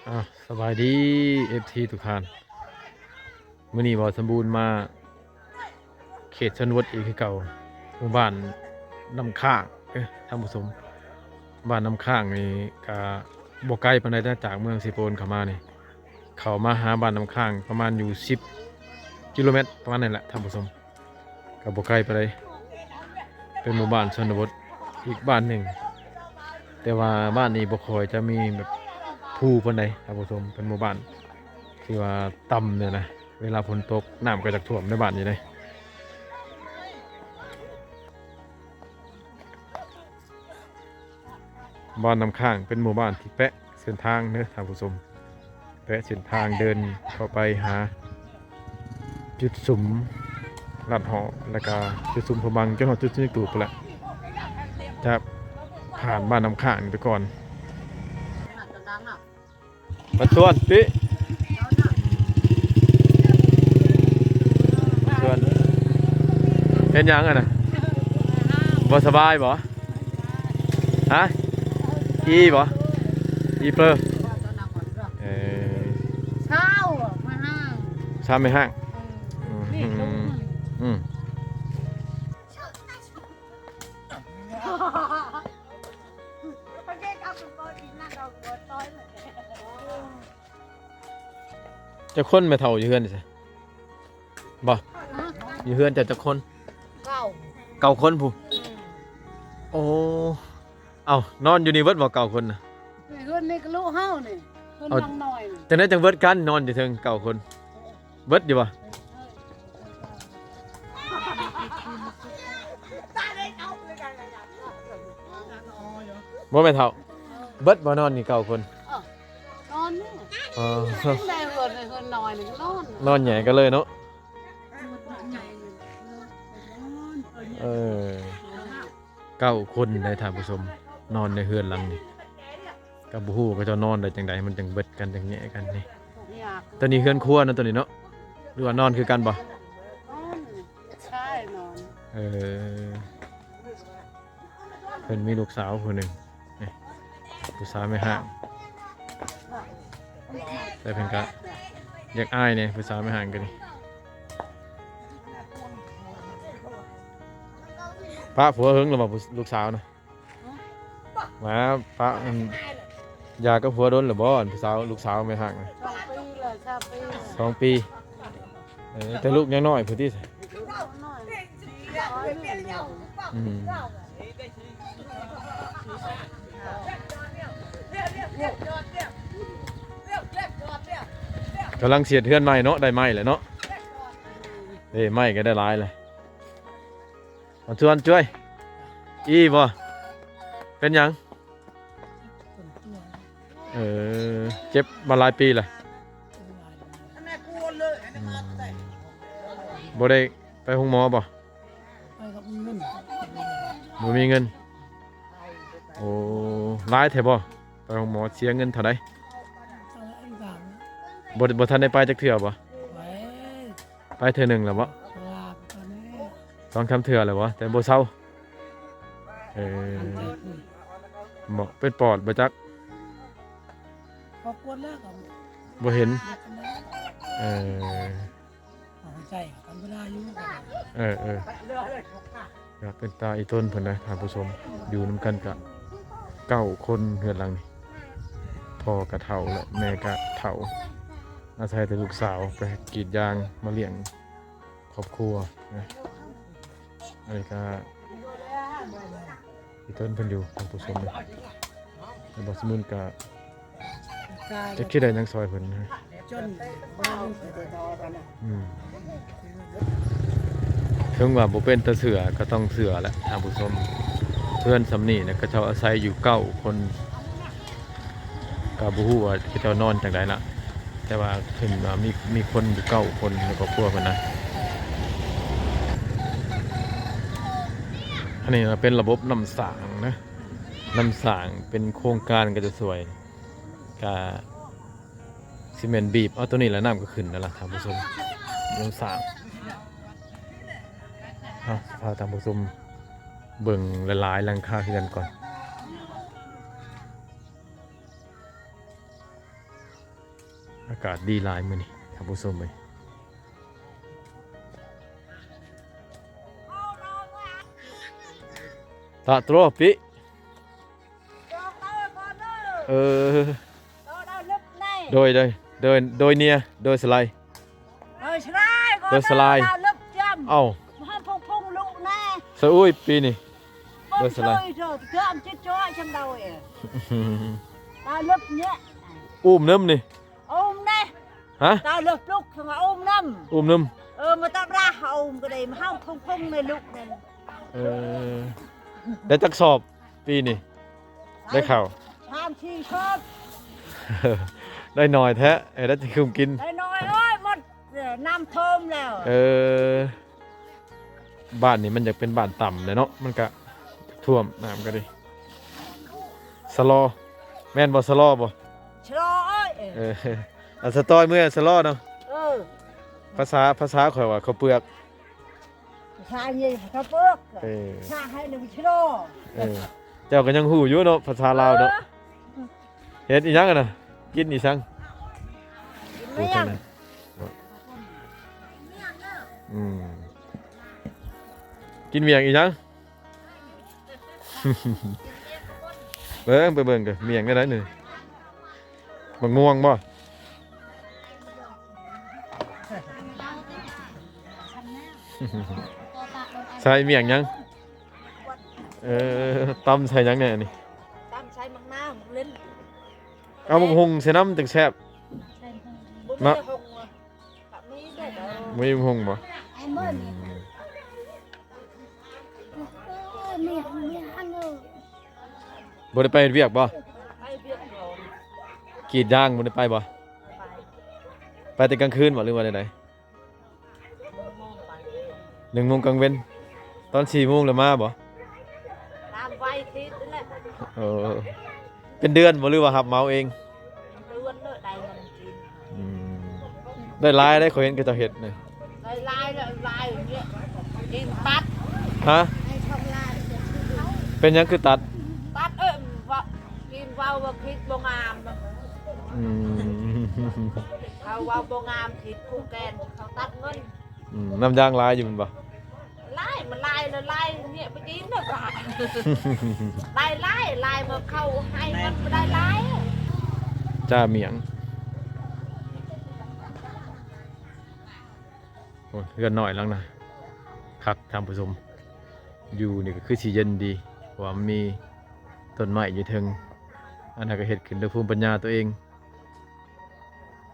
ອ່າ ສະບາຍດີ ເອັຟຊີ ທຸກທ່ານ. ມື້ນີ້ບ່າວສົມບູນມາເຂດຊົນນະບົດອີກຄືເກົ່າ, ໝູ່ບ້ານນ້ຳຄ້າງເດີທ່ານຜູ້ຊົມ. ບ້ານນ້ຳຄ້າງນີ້ກະບໍ່ໄກປານໃດນະ ຈາກເມືອງເຊໂປນເຂົ້າມານີ້, ເຂົ້າມາຫາບ້ານນ້ຳຄ້າງປະມານຢູ່ສິບກິໂລແມັດ ປະມານນັ້ນແຫຼະທ່ານຜູ້ຊົມ. ກໍບໍ່ໄກປານໃດ, ເປັນໝູ່ບ້ານຊົນນະບົດອີກບ້ານໜຶ່ງ, ແຕ່ວ່າບ້ານນີ້ບໍ່ຄ່ອຍຈະມີແບບພູປານໃດທ່ານຜູ້ຊົມ. ເປັນໝູ່ບ້ານທີ່ວ່າຕ່ຳນີ້ນະ, ເວລາຝົນຕົກນ້ຳກໍຈະຖ້ວມໃນບ້ານນີ້ເດ້. ບ້ານນ້ຳຄ້າງເປັນໝູ່ບ້ານທີ່ແປະເສັ້ນທາງເດີທ່ານຜູ້ຊົມ, ແປະເສັ້ນທາງເດີນເຂົ້າໄປຫາຈຸດສຸມລັດເຫາະ ແລ້ວກະຈຸດສຸມພະບັງ ຈົນຮອດຈຸດສຸມຕູບພຸ້ນແຫຼະ. ຈະຜ່ານບ້ານນ້ຳຄ້າງໄປກ່ອນ. ມາຊວນຕິ ມາຊວນ ເຮັດຫຍັງຫັ້ນນະ? ບໍ່ສະບາຍບໍ່? ຮະ? ອີ່ບໍ່? ອີ່ເປີ? ເອີ ຊາວມາຫ້າງ ຊາວມາຫ້າງ. ເອີ ອືມ ອືມ ອືມ. ຈັກຄົນແມ່ເຖົ້າຢູ່ເຮືອນນີ້ຊະ? ບໍ່ ຮະ? ຢູ່ເຮືອນເຈົ້າຈັກຄົນ? ເກົ້າ ເກົ້າຄົນພຸ້ນ. ອືມ ໂອ້ ເອົ້າ ນອນຢູ່ນີ້ເບິດບໍ່ເກົ້າຄົນນະ? ໃນເຮືອນນີ້ກໍລູກເຮົານີ້ ເຮືອນ ເອົ້າ ຫຼັງນ້ອຍນີ້. ຈັ່ງໃດຈັ່ງເບິດກັນ ນອນຢູ່ເທິງເກົ້າຄົນ? ເບິດຢູ່ບໍ່? ບໍ່ແມ່ນເຖົ້າ ເບິດບໍ່ນອນນີ້ເກົ້າຄົນ? ເອີ ນອນນີ້ ອໍ ໄດ້ເຮືອນ ເຮືອນນ້ອຍນີ້ກໍນອນ ນອນໃຫຍ່ກັນເລີຍເນາະ. ເອີ ເກົ້າຄົນໄດ໋ທ່ານຜູ້ຊົມ ນອນໃນເຮືອນຫຼັງນີ້. ກໍບໍ່ຮູ້ເຂົາເຈົ້ານອນໄດ້ຈັ່ງໃດ ມັນຈັ່ງເບິດກັນ ຈັ່ງແຍະກັນນີ້. ຕົວນີ້ເຮືອນຄົວເນາະ ຕົວນີ້ເນາະ ຫຼືວ່ານອນຄືກັນບໍ່? ນອນ ຊາຍນອນ. ເອີ ເພິ່ນມີລູກສາວຜູ້ໜຶ່ງ ນີ້ ຜູ້ສາວແມ່ຮ້າງ ແຕ່ເພິ່ນກະຢາກອາຍແດ່ ຜູ້ສາວແມ່ຮ້າງກໍດີ. ປະຜົວເຫິງແລ້ວບໍ່ ລູກສາວນະ? ມາປະ ອັນ ຢາກັບຜົວດົນແລ້ວບໍ່ ອັນຜູ້ສາວ ລູກສາວແມ່ຮ້າງນະ? ສອງປີແລ້ວ ສາມປີແລ້ວ ສອງປີ. ເອີ ແຕ່ລູກຍັງນ້ອຍພຸ້ນຕິ? ອືມ ກຳລັງຊິເຮັດເຮືອນໃໝ່ເນາະ ໄດ້ໄມ້ແລ້ວເນາະ. ເອີ ໄມ້ກໍໄດ້ຫຼາຍແລ້ວ. ມາຊວນ ຈວຍ ອີ່ບໍ່? ເປັນຫຍັງ? ເອີ ເຈັບມາຫຼາຍປີແລ້ວ. ອືມ ບໍ່ໄດ້ໄປໂຮງໝໍບໍ່? ໄປກັບເງິນ ບໍ່ມີເງິນ. ໂອ້ ຫຼາຍແທ້ບໍ່? ໄປໂຮງໝໍເສຍເງິນເທົ່າໃດ? ບໍ່ ບໍ່ທັນໄດ້ໄປຈັກເທື່ອບໍ່? ໄປ ໄປເທື່ອໜຶ່ງແລ້ວບໍ່? ສອງສາມເທື່ອແລ້ວບໍ່? ແຕ່ບໍ່ເຊົາ. ເອີ ເປັນປອດບໍ່ຈັກ? ພໍກວດແລ້ວກໍບໍ່ເຫັນ. ເອີ ເອົາໃຈກັນເວລາຢູ່. ເອີ ເອີ ກໍເປັນຕາອີ່ຕົນເພິ່ນນະທ່ານຜູ້ຊົມ. ຢູ່ນຳກັນກະເກົ້າຄົນເຮືອນຫຼັງນີ້. ພໍ່ກະເຖົ້າແລະແມ່ກະເຖົ້າ ອາໄສແຕ່ລູກສາວໄປກຣີດຢາງມາລ້ຽງຄອບຄົວນະ. ອັນນີ້ກະອີ່ຕົນເພິ່ນຢູ່ທ່ານຜູ້ຊົມເດີ. ແຕ່ບໍ່ສະໝຸນກະ ກະ ຈັກຊິໄດ້ຫຍັງຊ່ອຍເພິ່ນນະ. ຈົນ ອືມ ເຖິງວ່າບໍ່ເປັນຕາເຊື່ອກໍຕ້ອງເຊື່ອແຫຼະທ່ານຜູ້ຊົມ. ເຮືອນສ່ຳນີ້ນະ ເຂົາເຈົ້າອາໄສຢູ່ເກົ້າຄົນ. ກໍບໍ່ຮູ້ວ່າເຂົາເຈົ້ານອນຈັ່ງໃດນະ, ແຕ່ວ່າເຫັນວ່າມີ ມີຄົນຢູ່ເກົ້າຄົນໃນຄອບຄົວເພິ່ນນະ. ອັນນີ້ນະເປັນລະບົບນ້ຳສ້າງນະ, ນ້ຳສ້າງເປັນໂຄງການເຂົາເຈົ້າຊ່ວຍ, ກະຊິແມ່ນບີບເອົາໂຕນີ້ລະ ນ້ຳກໍຂຶ້ນແລ້ວລະທ່ານຜູ້ຊົມ. ນ້ຳສ້າງ ເອົາ ພາທ່ານຜູ້ຊົມເບິ່ງຫຼາຍໆຫຼັງຄາເຮືອນກ່ອນ. ກາດດີຫຼາຍມື້ນີ້ທ່ານຜູ້ຊົມເອີຍ. ຕະໂຕຣປິ ເອີ ໂດຍ ໂດຍ ໂດຍ ໂດຍເນຍ ໂດຍສະໄລ ໂດຍສະໄລ ໂດຍສະໄລ ເອົ້າ ສະອຸຍປີນີ້ ໂດຍສະໄລ ອູ້ມເນີມນີ້ ອູ້ມເນາະ ຮະ ຕາເລີກລຸກ ອູ້ມເນີມ ອູ້ມເນີມ ເອີ ມາຕາບລາ ອູ້ມກໍໄດ້ ມາເຮົາຄົງໆ ໃນລຸກນັ້ນ ເອີ ໄດ້ຈັກສອບປີນີ້ ໄດ້ເຂົ້າ ສາມສີ່ສອບ ໄດ້ໜ້ອຍແທ້ ເອີ ໄດ້ແຕ່ຄຸມກິນ ໄດ້ໜ້ອຍ ໂອ້ຍ ໝົດ ເອີ ນ້ຳຖ້ວມແລ້ວ ເອີ ບ້ານນີ້ມັນຢາກເປັນບ້ານຕ່ຳແຫຼະເນາະ ມັນກະຖ້ວມ ນ້ຳກໍດີ ສະລໍ ແມ່ນບໍ່ ສະລໍບໍ່ ສະລໍເອີຍ ເອີ ອັນສະຕອຍເມືອສະລໍເນາະ ເອີ ພາສາ ພາສາຂ້ອຍວ່າເຂົ້າເປືອກ ພາສານີ້ເຂົ້າເປືອກ ເອີ ພາສາໄທນີ້ສະລໍ ເອີ ເຈົ້າກໍຍັງຮູ້ຢູ່ເນາະ ພາສາລາວເນາະ ເອີ ເຮັດອີ່ຫຍັງຫັ້ນນະ ກິນອີ່ສັງ ກິນ ໂອ້ ທາງນັ້ນ ອືມ ກິນໝ້ຽງອີ່ຫຍັງ ເບິ່ງ ໄປເບິ່ງເດີ ໝ້ຽງແນວໃດນີ້ ໝາກມ່ວງບໍ່ ໃສ່ໝ້ຽງຫຍັງ ເອີ ຕຳໃສ່ຫຍັງແດ່ນີ້ ຕຳໃສ່ໝາກນາວ ໝາກເລັ່ນ ເອົາໝາກຫຸ່ງໃສ່ນຳຈັ່ງແຊບ ບໍ່ມີ ເນາະ ຫຸ່ງ ບໍ່ມີຫຸ່ງບໍ່ ອືມ ບໍ່ໄດ້ໄປເຮັດວຽກບໍ່ ໄປວຽກ ກຣີດຢາງບໍ່ໄດ້ໄປບໍ່ ໄປແຕ່ກາງຄືນບໍ່ ຫຼືວ່າແນວໃດ ໜຶ່ງໂມງກາງເວັນ ຕອນສີ່ໂມງແລ້ວມາບໍ່ ຕາມໄວທິດນັ້ນແຫຼະ ເອີ ເປັນເດືອນບໍ່ ຫຼືວ່າຮັບເໝົາເອງ ເດືອນເລີຍ ໄດ້ເງິນກິນ ອືມ ໄດ້ຫຼາຍເດ້ ຂ້ອຍເຫັນເຂົາເຈົ້າເຮັດນີ້ ໄດ້ຫຼາຍ ໄດ້ຫຼາຍເນຍ ກິນຕັດ ຮະ ເປັນຫຍັງຄືຕັດ ຕັດ ເອີ ວ່າ ກິນເວົ້າວ່າຄິດບໍ່ງາມ ອືມ ເຂົາເວົ້າບໍ່ງາມ ຄິດຜູ້ແກ່ນ ເຂົາຕັດເງິນ ອືມ ນ້ຳຢາງຫຼາຍຢູ່ແມ່ນບໍ່ ຫຼາຍ ມັນຫຼາຍລະຫຼາຍເນຍ ໄປກິນເນາະ ຫຼາຍຫຼາຍ ຫຼາຍ ມາເຂົ້າໃຫ້ມັນບໍ່ໄດ້ຫຼາຍ ຈ້າໝ້ຽງ ໂອ້ຍ ເຮືອນນ້ອຍຫຼັງນະ ຄັກທ່ານຜູ້ຊົມ ຢູ່ນີ້ກໍຄືຊິເຢັນດີ ເພາະວ່າມັນມີຕົ້ນໄມ້ຢູ່ເທິງ ອັນນັ້ນກໍເຮັດຂຶ້ນດ້ວຍພູມປັນຍາຕົວເອງ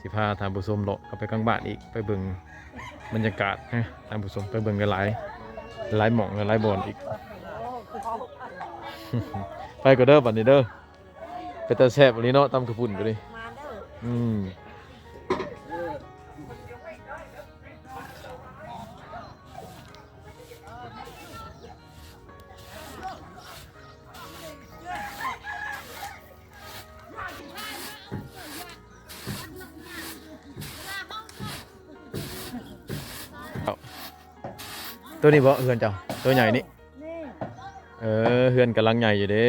ຊິພາທ່ານຜູ້ຊົມເລາະເຂົ້າໄປກາງບ້ານອີກ ໄປເບິ່ງບັນຍາກາດນະທ່ານຜູ້ຊົມ ໄປເບິ່ງຫຼາຍໆ ຫຼາຍໝ່ອງ ຫຼາຍບ່ອນອີກ ໄປກໍເດີ ບັດນີ້ເດີ ເປັນຕາແຊບອີ່ຫຼີເນາະ ຕຳເຂົ້າປຸ້ນກໍດີ ມາເດີ ອືມ. ໂຕນີ້ບໍ່ເຮືອນເຈົ້າ ໂຕໃຫຍ່ນີ້ ນີ້ ເອີ ເຮືອນກຳລັງໃຫຍ່ຢູ່ເດ້.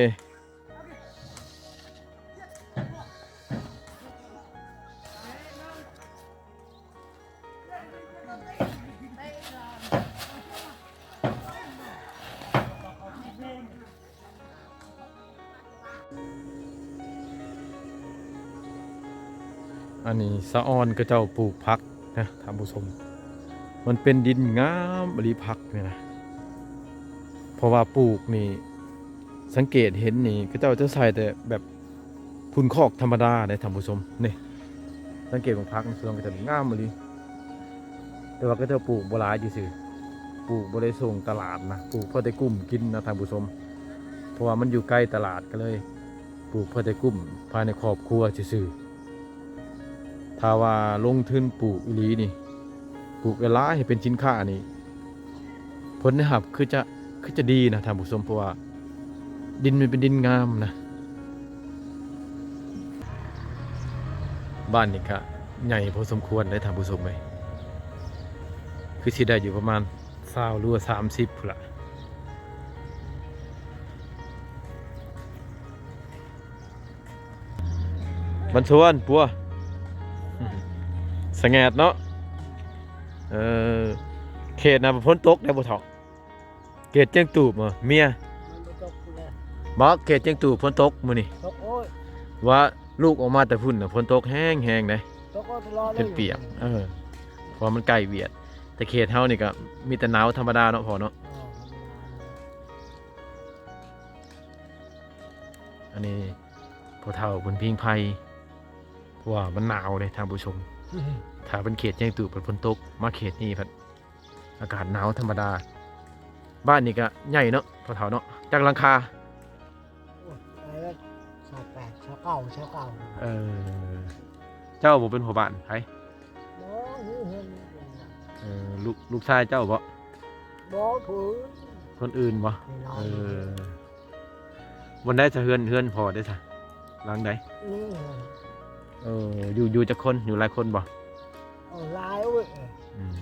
ອັນນີ້ສະອອນເຂົາເຈົ້າປູກຜັກນະທ່ານຜູ້ຊົມ ມັນເປັນດິນງາມອີ່ຫຼີ ຜັກນີ້ນະ ເພາະວ່າປູກນີ້ ສັງເກດເຫັນນີ້ ເຂົາເຈົ້າຈະໃສ່ແຕ່ແບບຝຸ່ນຄອກທຳມະດາເດ້ທ່ານຜູ້ຊົມ ນີ້ ສັງເກດເບິ່ງຜັກໃນສວນເຂົາເຈົ້ານີ້ງາມອີ່ຫຼີ ແຕ່ວ່າເຂົາເຈົ້າປູກບໍ່ຫຼາຍຊື່ໆ ປູກບໍ່ໄດ້ສົ່ງຕະຫຼາດນະ ປູກພໍແຕ່ກຸ້ມກິນນະທ່ານຜູ້ຊົມ ເພາະວ່າມັນຢູ່ໄກຕະຫຼາດ ກໍເລີຍປູກພໍແຕ່ກຸ້ມພາຍໃນຄອບຄົວຊື່ໆ ຖ້າວ່າລົງທຶນປູກອີ່ຫຼີນີ້ ປູກຫຼາຍໆ ໃຫ້ເປັນສິນຄ້ານີ້ ຜົນໄດ້ຮັບຄືຈະ ຄືຈະດີນະທ່ານຜູ້ຊົມ ເພາະວ່າດິນມັນເປັນດິນງາມນະ. ບ້ານນີ້ກະໃຫຍ່ພໍສົມຄວນເດ້ທ່ານຜູ້ຊົມເອີຍ ຄືຊິໄດ້ຢູ່ປະມານຊາວ ຫຼືວ່າສາມສິບພຸ້ນລະ. ບັນຊວນ ປົວ ສະແຫງດເນາະ. ເອີ ເຂດນະຝົນຕົກໄດ໋ບໍ່ເຖົ້າ? ເຂດຈຽງຕູບບໍ່ເມຍ? ມັນບໍ່ຕົກພຸ້ນແຫຼະ. ບໍ່ ເຂດຈຽງຕູບຝົນຕົກມື້ນີ້. ຕົກ ໂອ້ຍ ວ່າລູກອອກມາແຕ່ພຸ້ນນະ ຝົນຕົກແຮງໆເດ້. ຕົກ ໂອ້ຍ ຕະຫຼອດເລີຍ ຈົນປຽກ. ເອີ ເພາະວ່າມັນໃກ້ຫວຽດ. ແຕ່ເຂດເຮົານີ້ກໍມີແຕ່ໜາວທຳມະດາເນາະ ພໍ່ເນາະ. ເອີ ທຳມະດາເລີຍ. ອັນນີ້ພໍ່ເຖົ້າເພິ່ນຜິງໄຟ ເພາະວ່າມັນໜາວເດ້ທ່ານຜູ້ຊົມ. ຖ້າເປັນເຂດຈຽງຕູບເພິ່ນຝົນຕົກ ມາເຂດນີ້ພັດອາກາດໜາວທຳມະດາ. ບ້ານນີ້ກໍໃຫຍ່ເນາະພໍ່ເຖົ້າເນາະ. ຈັກຫຼັງຄາ? ໂອ້ຍ ຫຼາຍແລ້ວ ຊາວແປດ ຊາວເກົ້າ ຊາວເກົ້າ. ເອີ ເຈົ້າບໍ່ເປັນພໍ່ບ້ານໃຜ? ບໍ່ ຢູ່ເຮືອນ. ເອີ ລູກ ລູກຊາຍເຈົ້າບໍ່? ບໍ່ ຜູ້ອື່ນ. ຄົນອື່ນບໍ່? ແນ່ນອນ. ເອີ ບ່ອນໃດຊະ ເຮືອນ ເຮືອນພໍ່ເດ້ຊະ ຫຼັງໃດ? ນີ້. ເອີ ຢູ່ ຢູ່ຈັກຄົນ? ຢູ່ຫຼາຍຄົນບໍ່? ເອີ ຫຼາຍເວີຍ. ອືມ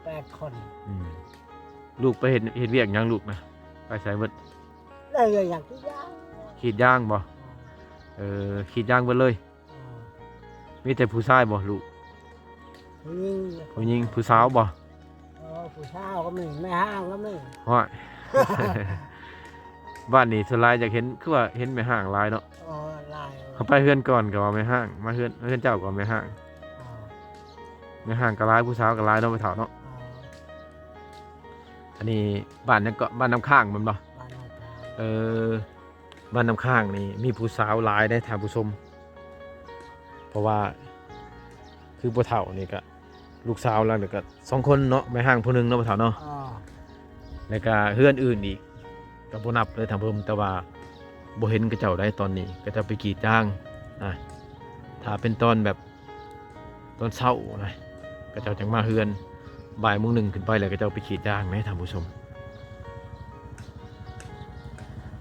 ແປດຄົນ. ອືມ ລູກໄປເຮັດ ເຮັດວຽກຫຍັງລູກນະ? ໄປໃສເບິດ? ໄດ້ວຽກຫຍັງ? ກຣີດຢາງ. ກຣີດຢາງບໍ່? ເອີ ກຣີດຢາງເບິດເລີຍ. ອືມ ມີແຕ່ຜູ້ຊາຍບໍ່ລູກ? ຜູ້ຍິງ. ຜູ້ຍິງ ຜູ້ສາວບໍ່? ເອີ ຜູ້ສາວກໍມີ ແມ່ຮ້າງກໍມີ. ໂອ້ຍ ບ້ານນີ້ສ່ວນຫຼາຍຢາກເຫັນ ຄືວ່າເຫັນແມ່ຮ້າງຫຼາຍເນາະ. ເອີ ຫຼາຍ. ເຮົາໄປເຮືອນກ່ອນກໍວ່າແມ່ຮ້າງ ມາເຮືອນ ເຮືອນເຈົ້າກໍແມ່ຮ້າງ. ເອີ ແມ່ຮ້າງກໍຫຼາຍ ຜູ້ສາວກໍຫຼາຍເນາະ ພໍ່ເຖົ້າເນາະ. ເອີ ອັນນີ້ບ້ານຫຍັງເກາະ? ບ້ານນ້ຳຄ້າງແມ່ນບໍ່? ບ້ານນ້ຳຄ້າງ. ເອີ ບ້ານນ້ຳຄ້າງນີ້ມີຜູ້ສາວຫຼາຍເດ້ທ່ານຜູ້ຊົມ. ເພາະວ່າຄືພໍ່ເຖົ້ານີ້ກະ ລູກສາວລາວນີ້ກະສອງຄົນເນາະ ແມ່ຮ້າງຜູ້ໜຶ່ງເນາະພໍ່ເຖົ້າເນາະ. ອໍ ແລ້ວກະເຮືອນອື່ນອີກກະບໍ່ນັບເລີຍທ່ານຜູ້ຊົມ. ແຕ່ວ່າບໍ່ເຫັນເຂົາເຈົ້າໃດ໋ ຕອນນີ້ເຂົາເຈົ້າໄປກຣີດຢາງ. ອ່າ ຖ້າເປັນຕອນແບບ ຕອນເຊົ້ານະ ເຂົາເຈົ້າຈັ່ງມາເຮືອນ ບ່າຍໂມງໜຶ່ງຂຶ້ນໄປແລ້ວ ເຂົາເຈົ້າໄປກຣີດຢາງເດ້ທ່ານຜູ້ຊົມ.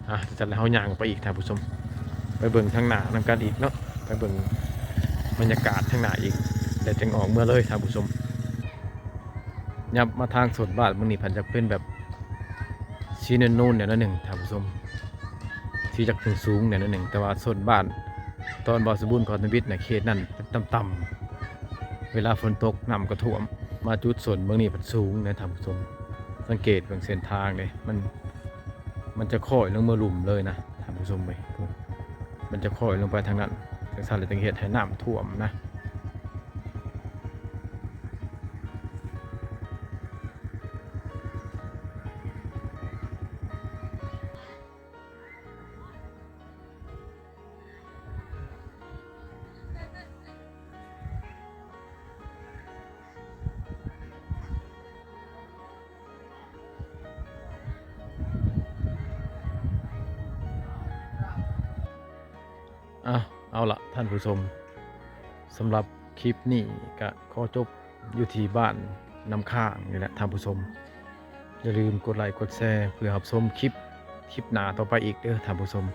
ອ່ະ ຈາກນັ້ນເຮົາຍ່າງໄປອີກທ່ານຜູ້ຊົມ ໄປເບິ່ງທາງໜ້ານຳກັນອີກເນາະ ໄປເບິ່ງບັນຍາກາດທາງໜ້າອີກ ແລ້ວຈຶ່ງອອກເມືອເລີຍທ່ານຜູ້ຊົມ. ຍັບມາທາງໂຊນບ້ານເບິ່ງນີ້ ພັດຢາກເປັນແບບ ສີນູນໆແນວໜຶ່ງທ່ານຜູ້ຊົມ ສີຈະສູງໆແນວໜຶ່ງ. ແຕ່ວ່າໂຊນບ້ານຕອນບ່າວສົມບູນ ຂອນທຳອິດນະ ເຂດນັ້ນເປັນຕ່ຳໆ ເວລາຝົນຕົກນ້ຳກໍຖ້ວມ. ມາຈຸດໂຊນເບິ່ງນີ້ພັດສູງນະທ່ານຜູ້ຊົມ. ສັງເກດເບິ່ງເສັ້ນທາງເດ້ ມັນ ມັນຈະຄ້ອຍລົງມາລຸ່ມເລີຍນະທ່ານຜູ້ຊົມເອີຍ. ມັນຈະຄ້ອຍລົງໄປທາງນັ້ນ ຈັ່ງຊັ້ນແຫຼະຈຶ່ງເຮັດໃຫ້ນ້ຳຖ້ວມນະ. ອ່ະ ເອົາລະທ່ານຜູ້ຊົມ ສຳລັບຄລິບນີ້ກະຂໍຈົບຢູ່ທີ່ບ້ານນ້ຳຄ້າງນີ້ແຫຼະທ່ານຜູ້ຊົມ. ຢ່າລືມກົດໄລ້ກົດແຊເພື່ອຮັບຊົມຄລິບ ຄລິບໜ້າຕໍ່ໄປອີກເດີທ່ານຜູ້ຊົມ.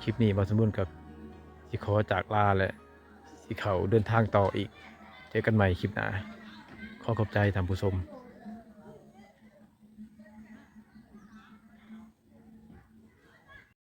ຄລິບນີ້ບ່າວສົມບູນກໍຊິຂໍຈາກລາ ແລະ ຊິເຂົ້າເດີນທາງຕໍ່ອີກ. ເຈີກັນໃໝ່ຄລິບໜ້າ. ຂໍຂອບໃຈທ່ານຜູ້ຊົມ.